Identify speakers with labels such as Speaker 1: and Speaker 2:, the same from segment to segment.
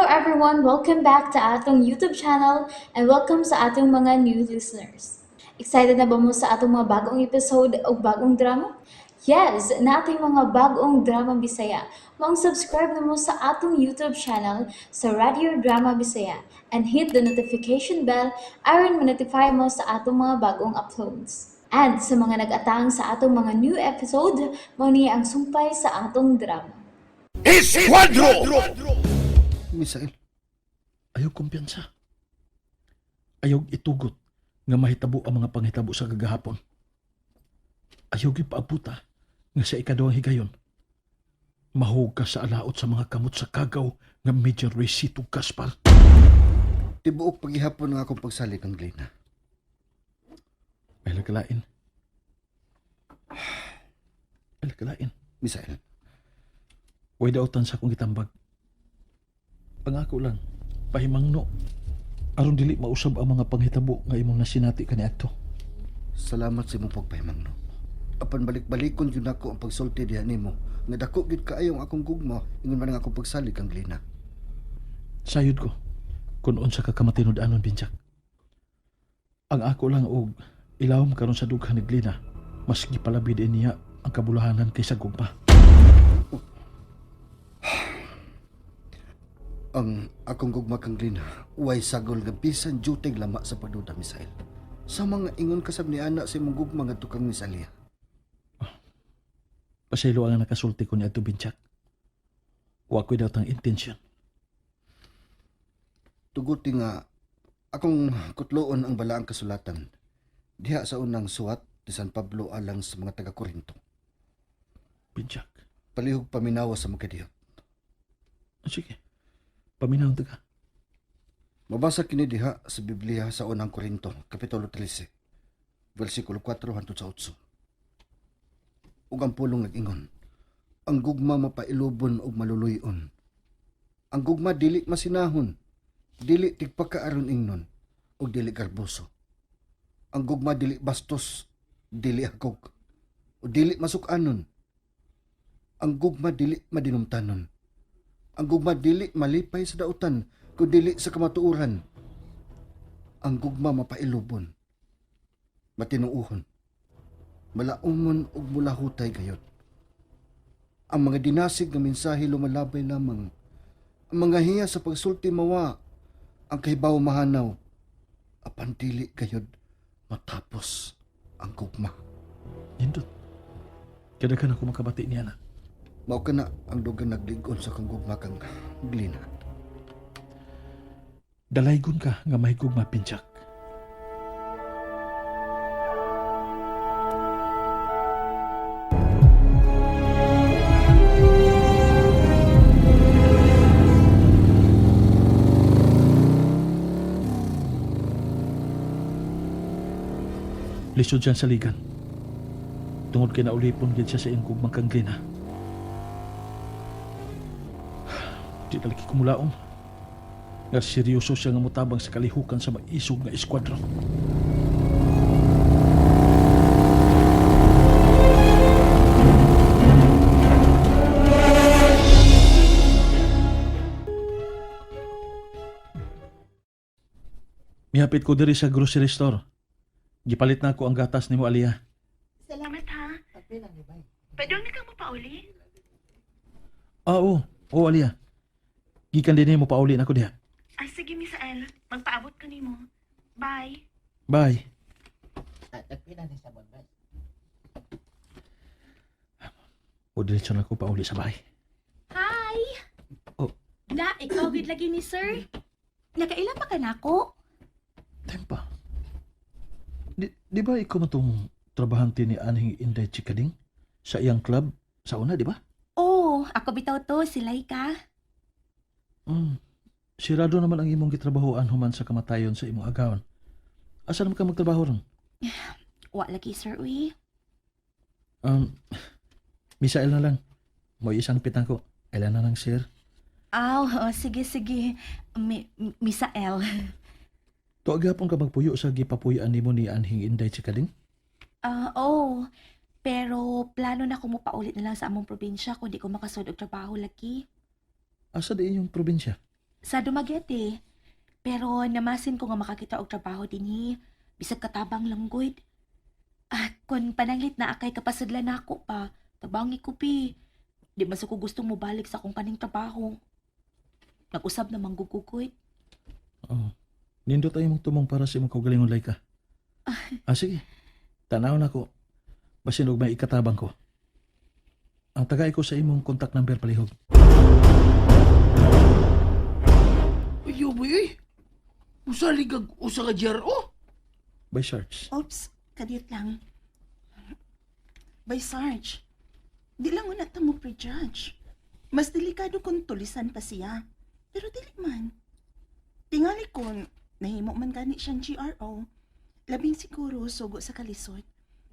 Speaker 1: everyone! Welcome back to atong YouTube channel and welcome sa atong mga new listeners. Excited na ba mo sa atong mga bagong episode o bagong drama? Yes, nating mga bagong drama Bisaya. Maong subscribe na mo sa atong YouTube channel sa Radio Drama Bisaya and hit the notification bell aron ma-notify mo sa atong mga bagong uploads. And sa mga nag-atang sa atong mga new episode, mao ni ang sumpay sa atong drama.
Speaker 2: Escuadro!
Speaker 3: Misael,
Speaker 4: Ayaw kumpiyansa. Ayaw itugot nga mahitabo ang mga panghitabo sa kagahapon. Ayaw gipaabuta nga sa ikaduhang higayon. Mahug ka sa alaot sa mga kamot sa kagaw nga Major Raycito Gaspar.
Speaker 3: Tibuok paghihapon nga akong pagsalig ang Glena.
Speaker 4: May lagalain. May lagalain.
Speaker 3: Misael,
Speaker 4: Way dautan sa akong gitambag. Pangako lang, pahimangno. Aron dili mausab ang mga panghitabo nga imong nasinati kaniadto.
Speaker 3: Salamat sa imong pagpahimangno. Apan balik-balikon gyud nako ang pagsulti diha nimo nga dako gyud kaayo ang akong gugma ingon man ang akong pagsalig kang Glena.
Speaker 4: Sayod ko kung unsa ka kamatinud-anon, Binjak. Ang ako lang og ilawom karon sa dughan ni Glina, mas gipalabi din niya ang kabulahanan kaysa gugma.
Speaker 3: Ang akong gugma kang Glena way sagol nga bisan jutig lama sa paduda, Misael. Sa mga ingon kasab ni ana sa imong gugma ngadto kang Misalia.
Speaker 4: Pasaylo ang nakasulti ko ni adto, Binjak. Wa ko'y datang intensyon.
Speaker 3: Tuguti nga akong kutloon ang balaang kasulatan diha sa unang suwat ni San Pablo alang sa mga taga Korinto.
Speaker 4: Binjak.
Speaker 3: Palihog paminawa sa makadiyot.
Speaker 4: Sige. Paminaw ta ka.
Speaker 3: Mabasa kini diha sa Biblia sa unang Korinto, Kapitulo 13, versikulo 4 hangtod sa 8. Ug ang pulong nag-ingon, ang gugma mapailubon ug maluluyon. Ang gugma dili masinahon, dili tigpakaaron ingnon, ug dili garboso. Ang gugma dili bastos, dili hagog, ug dili masukanon. Ang gugma dili madinumtanon. Ang gugma dili malipay sa dautan, kun dili sa kamatuoran. Ang gugma mapailubon, matinuuhon, malaumon ug mulahutay gayod. Ang mga dinasig nga mensahe lumalabay lamang. Ang mga hiya sa pagsulti mawa, ang kahibaw mahanaw. Apan dili gayod matapos ang gugma.
Speaker 4: Nindot. Kadaghan ako makabati niya na.
Speaker 3: Mao ka na ang dugang naglig-on sa kong gugma kang Glina.
Speaker 4: Dalaygon ka nga mahigugma, Pinchak. Lisod siya sa ligan. Tungod kay naulipon gid siya sa iyong gugmang kang Glina. Di talagi kumulaom nga seryoso siya nga motabang sa kalihukan sa maisog nga eskwadro. Mihapit ko diri sa grocery store. Gipalit na ako ang gatas nimo, Aliyah.
Speaker 5: Salamat ha. Pwede na kang mapauli?
Speaker 4: Ah, oo. Oo, Aliyah. Gikan din mo pauli na ako diha.
Speaker 5: Ah, sige, Misael. Magpaabot ko nimo. Bye.
Speaker 4: Bye. O diretso na ako pauli sa bahay.
Speaker 6: Hi!
Speaker 4: Oh.
Speaker 6: Na, ikaw gid lagi ni sir. Nakaila pa ka nako?
Speaker 4: Tempa. Di ba ikaw man tong trabahante ni Anhing Inday Chikading? Sa iyang club sa una, di ba?
Speaker 6: Oh, ako bitaw to, si Laika.
Speaker 4: Sirado naman ang imong gitrabahoan human sa kamatayon sa imong agawon. Asa naman ka magtrabaho ron?
Speaker 6: Wa lagi sir uy.
Speaker 4: Misael na lang. May isang pitang ko. Kailan na lang, sir.
Speaker 6: Aw, oh, sige sige. Misael.
Speaker 4: Tuag gihapon ka magpuyo sa gipapuyoan nimo ni Anhing Inday Chikading?
Speaker 6: Ah, oh. Pero plano na ko mo paulit na lang sa among probinsya kung di ko makasud og trabaho lagi.
Speaker 4: Asa di inyong probinsya?
Speaker 5: Sa Dumaguete. Pero namasin ko nga makakita og trabaho dinhi. Bisag katabang lang gud. Ah, kun pananglit na akay kapasadlan nako pa, tabangi ko pi. Di man sa ko gustong mobalik sa akong kaning trabaho. Nag-usab na manggugugod.
Speaker 4: Oh. Nindot ay mong tumong para sa imong kaugalingon, Laika. Ah, sige. Tanaw na ko. Basin og may ikatabang ko. Ang tagay ko sa imong contact number palihog.
Speaker 2: Ayaw ba eh? Usalig ag usa ka GRO?
Speaker 4: By Sarge.
Speaker 6: Oops, kadiyot lang. By Sarge, di lang una ta mo prejudge. Mas delikado kung tulisan pa siya. Pero dili man. Tingali kon, nahimo man gani siyang GRO. Labing siguro sugo sa kalisod.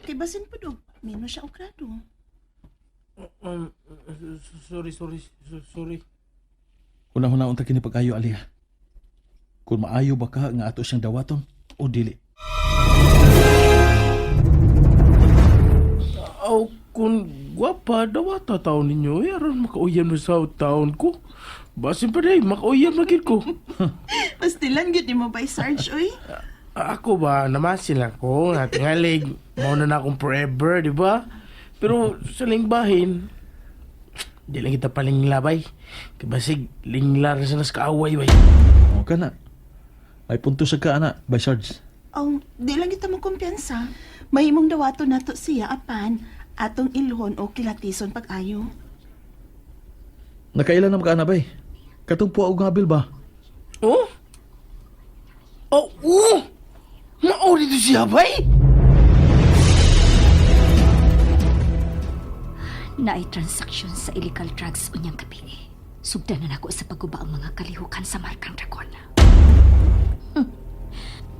Speaker 6: Kay basin pud og mino siya og grado.
Speaker 2: Um, sorry, sorry, sorry.
Speaker 4: Una-una unta kini pag-ayo, Aliyah. Kung maayo ba ka nga ato siyang dawaton o dili.
Speaker 2: Aw, kung gwapa, dawata taon ninyo. Eh, aron makauyam na sa taon ko. Basin pa day, makauyam na gid ko.
Speaker 6: Pastilan gyud nimo by Sarge oy.
Speaker 2: Ako ba, namasin lang ko, natingalig. Mauna na akong forever, di ba? Pero sa lingbahin, di lang kita palinglabay. Kabasig, linglar sa nas kaaway, bay.
Speaker 4: O ka na. May punto sa ka, ana, by Sarge.
Speaker 6: Oh, di lang kita mo kumpiyansa. Mahimong dawato nato siya apan atong ilhon o kilatison pag-ayo.
Speaker 4: Nakailan na ka, ana, bay? Katong puwa og ngabil ba?
Speaker 2: Oh? Oh, oh! Mao dito siya, bay!
Speaker 7: Naay transaksyon sa illegal drugs unyang gabi. Sugdan na nako sa pagguba ang mga kalihukan sa Markang Dragon.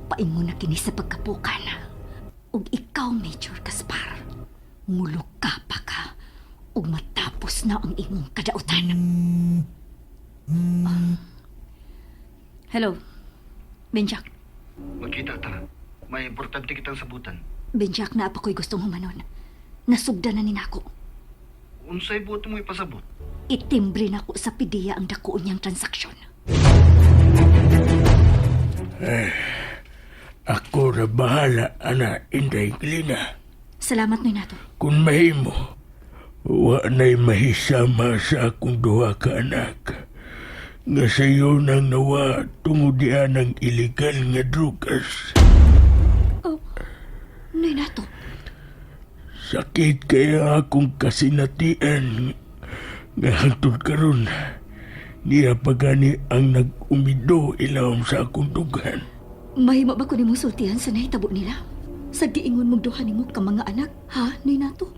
Speaker 7: Paingon na kini sa pagkapukan. Ug ikaw, Major Gaspar, muluka pa ka ug matapos na ang imong kadautan. Ah. Hello, Benjak.
Speaker 3: Magkita ta. May importante kitang sabutan.
Speaker 7: Benjak, na pa ko'y gustong humanon. Nasugdan na ni nako.
Speaker 3: Unsay buot mo ipasabot?
Speaker 7: Itimbre nako sa pidiya ang dako niyang transaksyon.
Speaker 2: Ako na bahala, ana, Inday Glina.
Speaker 7: Salamat, Noy Nato.
Speaker 2: Kung mahimo, wa na'y mahisama sa akong duha ka anak. Nga sayo nang nawa tungod diyan ang illegal nga drugas.
Speaker 7: Oh, Noy Nato.
Speaker 2: Sakit kaya akong kasinatian nga hangtod karon niya pagani ang nag-umido ilawom sa akong dughan.
Speaker 7: Mahimo ba ko nimong sultihan sa nahitabo nila? Sa giingon mong duha nimo ka mga anak, ha, Noy Nato?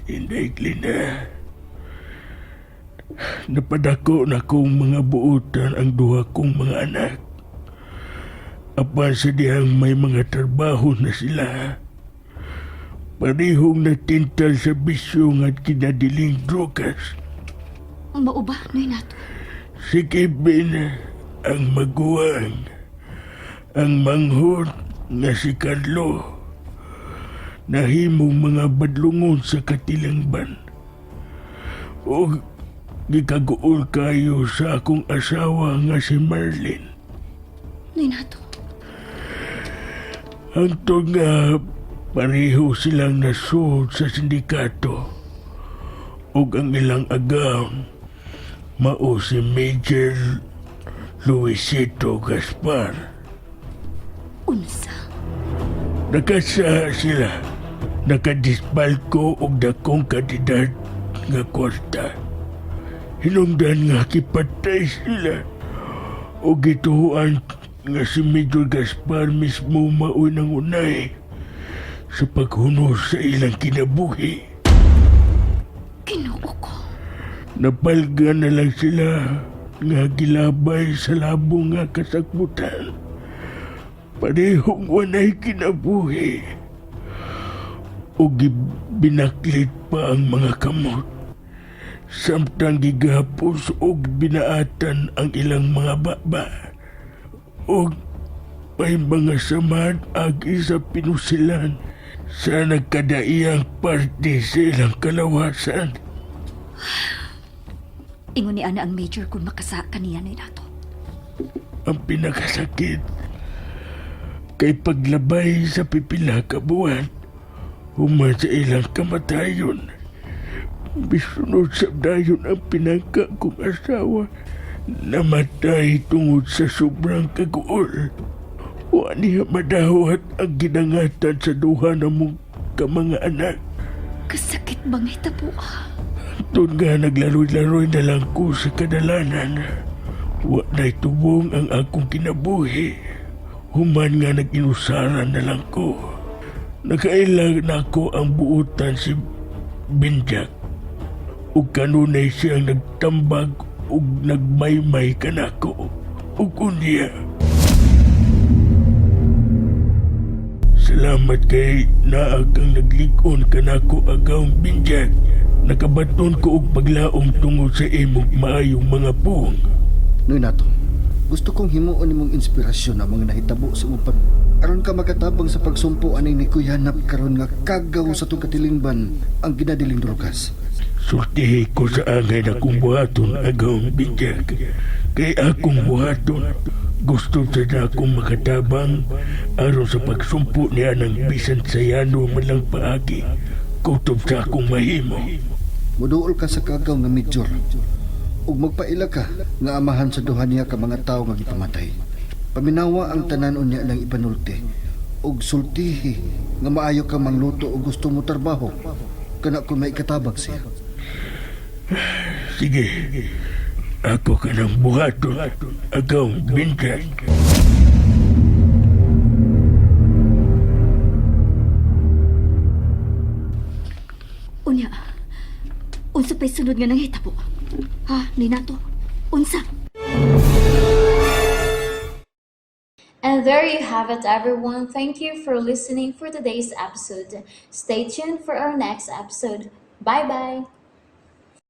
Speaker 2: Inday Glina. Napadako na kong mga buotan ang duha kong mga anak. Apan sa dihang may mga trabaho na sila. Parehong natintal sa bisyo nga kinadiling drogas.
Speaker 7: Mao ba, Noy Nato?
Speaker 2: Si Kevin ang maguwang, ang manghod nga si Carlo. Nahimong mga badlungon sa katilangban. O gikaguol kayo sa akong asawa nga si Marlene.
Speaker 7: Noy Nato.
Speaker 2: Hangtod nga pareho silang nasuod sa sindikato ug ang ilang agam mao si Major Luisito Gaspar.
Speaker 7: Unsa?
Speaker 2: Nakasa sila. Nakadisbalko og dakong kandidad nga kwarta. Hinungdan nga kipatay sila. O gituhuan nga si Major Gaspar mismo maoy nang unay sa paghunos sa ilang kinabuhi.
Speaker 7: Ginoo ko.
Speaker 2: Napalga na lang sila nga gilabay sa labong nga kasagbutan. Parehong wanay kinabuhi. O binaklit pa ang mga kamot. Samtang gigapos og binaatan ang ilang mga baba. Og may mga samad agi sa pinusilan sa nagkadaiyang parte sa ilang kalawasan.
Speaker 7: Ingon ni ana ang Major kung makasa kaniya ni nato.
Speaker 2: Ang pinakasakit kay paglabay sa pipila ka buwan, human sa ilang kamatayon. Bisunod sa dayon ang pinangka kong asawa. Namatay tungod sa sobrang kaguol. Wa niya madawat ang ginangatan sa duha na mong kamanga anak.
Speaker 7: Kasakit bang hitabo ah?
Speaker 2: Doon nga naglaroy-laroy na lang ko sa kadalanan. Wa na'y tubong ang akong kinabuhi. Human nga nag-inusaran na lang ko. Nakailag na ako ang buutan si Binjak. Ug kanunay siyang nagtambag ug nagmaymay kanako. Ug unya. Salamat kay naa kang naglig-on kanako agawng Binjak. Nakabaton ko og paglaom tungod sa imong maayong mga puong.
Speaker 3: Noy nato, gusto kong himuon nimong inspirasyon ang mga nahitabo sa imong pag aron ka makatabang sa pagsumpo aning ni Kuya Nap karon nga kagaw sa tong katilingban ang ginadiling drugas.
Speaker 2: Sultihi ko sa angay na kong buhaton agawng Binjak. Kay akong buhaton, gusto sa na akong makatabang aron sa pagsumpo niya ng bisan sayano man lang paagi. Kutob sa akong mahimo.
Speaker 3: Muduol ka sa kagaw nga major ug magpaila ka nga amahan sa duha niya ka mga tawo nga gipamatay. Paminawa ang tanan unya ng ipanulti ug sultihi nga maayo ka mangluto ug gusto mo trabaho kana kun may katabang siya.
Speaker 2: Sige, ako ka ng buhaton, agawng Binjak.
Speaker 7: Unya, unsa pa'y sunod nga nanghitabo? Ha, ni nato? Unsa?
Speaker 1: And there you have it, everyone. Thank you for listening for today's episode. Stay tuned for our next episode. Bye bye.